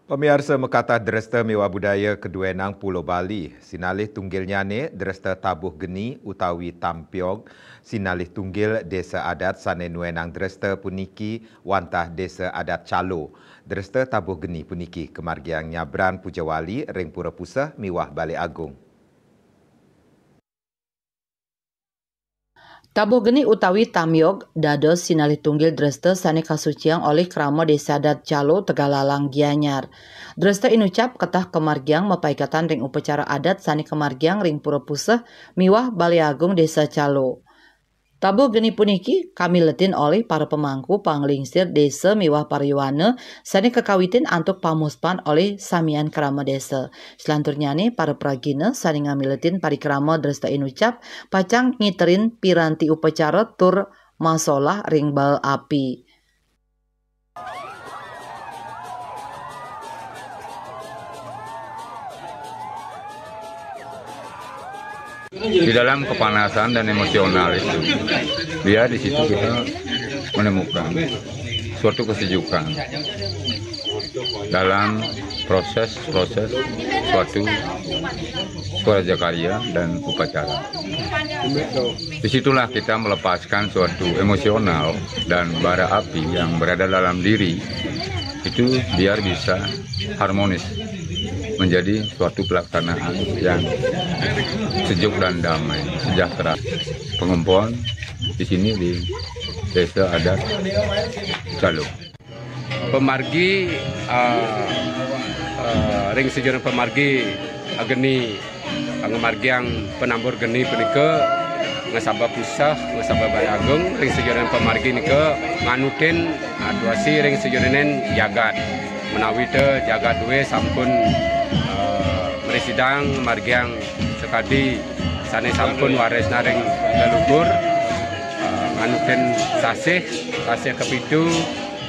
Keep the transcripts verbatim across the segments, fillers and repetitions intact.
Pamiarsa, makatah dresta miwah budaya kaduénang Pulo Bali, sinalih tunggilnyané dresta tabuh geni utawi tampiog, sinalih tunggil désa adat sané nuénang dresta puniki wantah désa adat Calo. Dresta tabuh geni puniki kamargiang nyabran pujawali ring Pura Puseh miwah Balé Agung. Tabuh geni utawi tamyog dados sinalih tunggil dresta sané kasuciang olih krama Désa Adat Calo Tegalalang Gianyar. Dresta inucap ketah kamargiang mapaikatan ring upacara adat sané kamargiang ring Pura Puseh miwah Balé Agung Désa Calo. Tabuh geni puniki kamiletin olih para pamangku panglingsir désa miwah para yowana sané kakawitin antuk pamuspan olih samian krama désa. Selanturnyané para pragina sané ngamiletin parikrama dresta inucap pacang ngiterin piranti upacara tur masolah ring baa api. Di dalam kepanasan dan emosional itu, biar di situ kita menemukan suatu kesejukan dalam proses-proses suatu prakarya dan upacara. Disitulah kita melepaskan suatu emosional dan bara api yang berada dalam diri itu biar bisa harmonis menjadi suatu pelaksanaan yang sejuk dan damai, sejahtera. Pengumpulan di sini di Désa Adat Calo. Pamargi, eh, eh, ring sajeroning pamargi ageni, eh, ngamargiang panambur geni punika ngasaba puseh, ngasaba Balé Agung ring sajeroning pamargi nika nganutin, eh, tuasi ring sajeroning jagat. Menawi ta jagat dué sampun, eh, mrisidang ngamargiang sakadi sané sampun warisna ring leluhur, eh, nganutin sasih, sasih kapitu,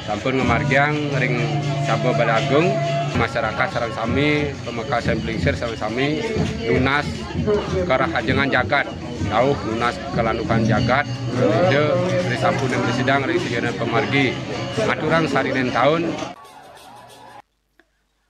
sampun ngamargiang ring saba Balé Agung, masyarakat sareng sami, pamekas sané plingsir sareng sami nunas karahajengan jagat, dauh nunas kalandukan jagat, ida risampun mrisidang ring sajeroning pamargi. Aturang sarinin taun.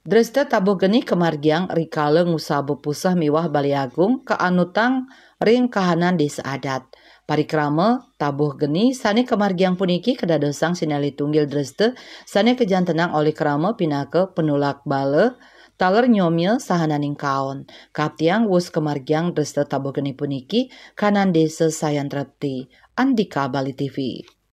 Dresta tabuh geni kamargiang rikala ngusaba puseh miwah Balé Agung kaanutang ring kahanan désa adat. Parikrama tabuh geni sané kamargiang puniki kadadosang sinalih tunggil dresta sané kajantenang olih krama pinaka panulak bala, taler nyomia sahananing kaon. Kaptiang wus kamargiang dresta tabuh geni puniki kahanan désa sayan trepti. Andika Bali T V.